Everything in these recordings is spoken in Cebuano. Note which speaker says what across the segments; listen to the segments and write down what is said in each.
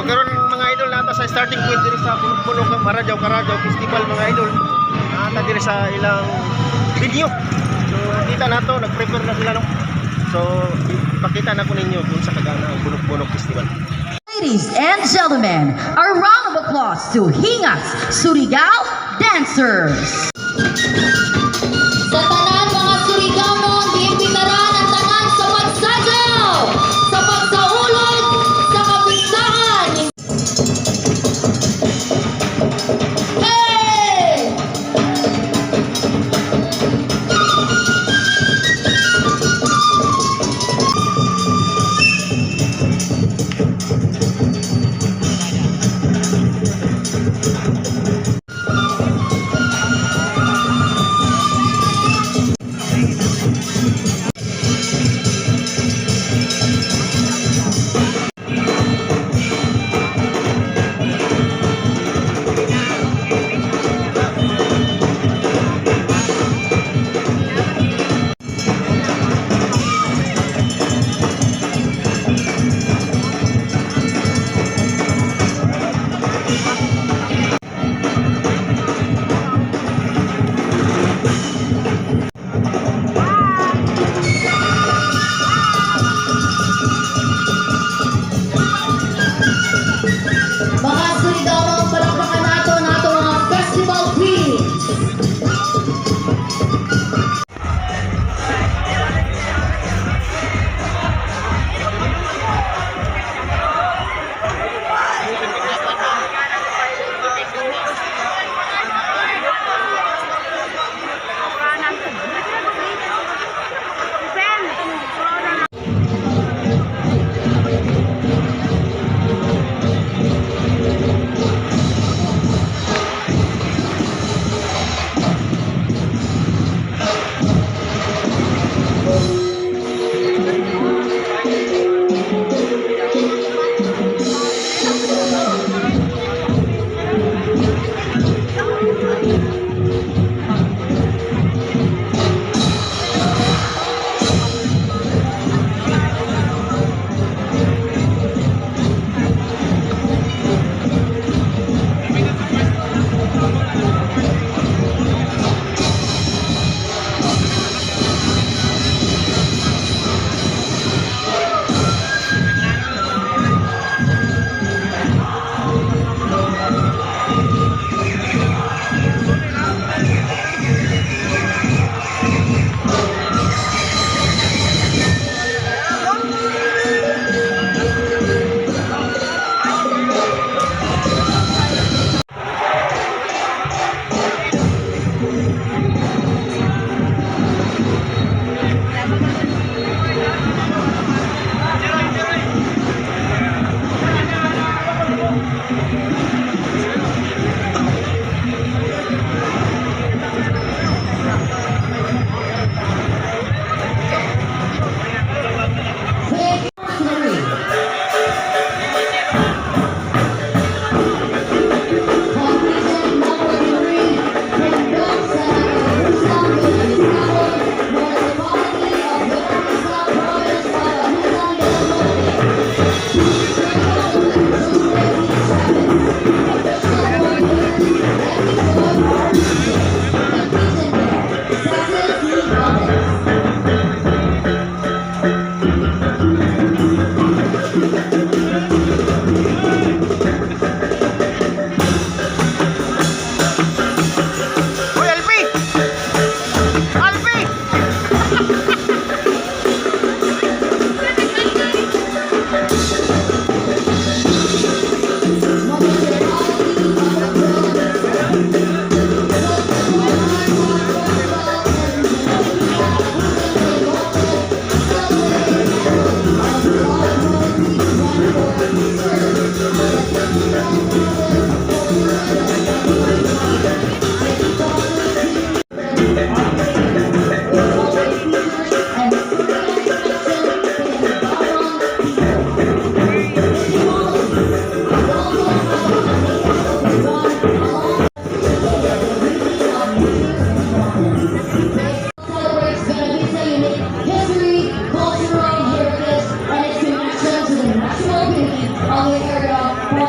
Speaker 1: So karon, mga idol, naa ta sa starting point diri sa Bunok-Bunok Maradyaw Karadyaw Festival, mga idol. Naa ta diri sa ilang venue. So kita nato, nag-prepare na sila, no. So ipakita na ko ninyo kung unsa kagana ang Bunok-Bunok Festival.
Speaker 2: Ladies and gentlemen, a round of applause to Hingas Surigao Dancers.
Speaker 3: Sa tanan mga Surigaonon, giimbitaran ang tanan sa pagsadyaw, sa pagsaulog, sa kapistahan. Hey!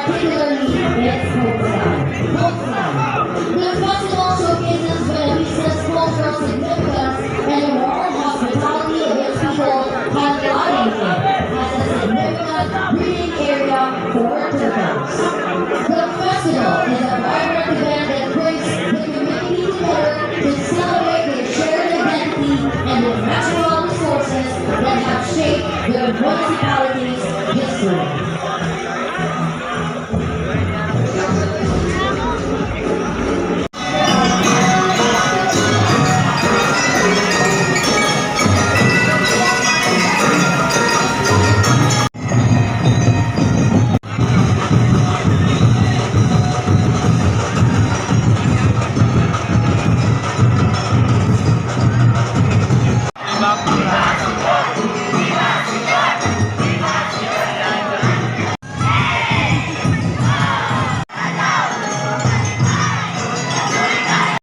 Speaker 3: particularly its coastline. The festival showcases Buenavista's cultural significance and the warm hospitality of its people, highlighting it as a significant breeding area for turtles. The festival is a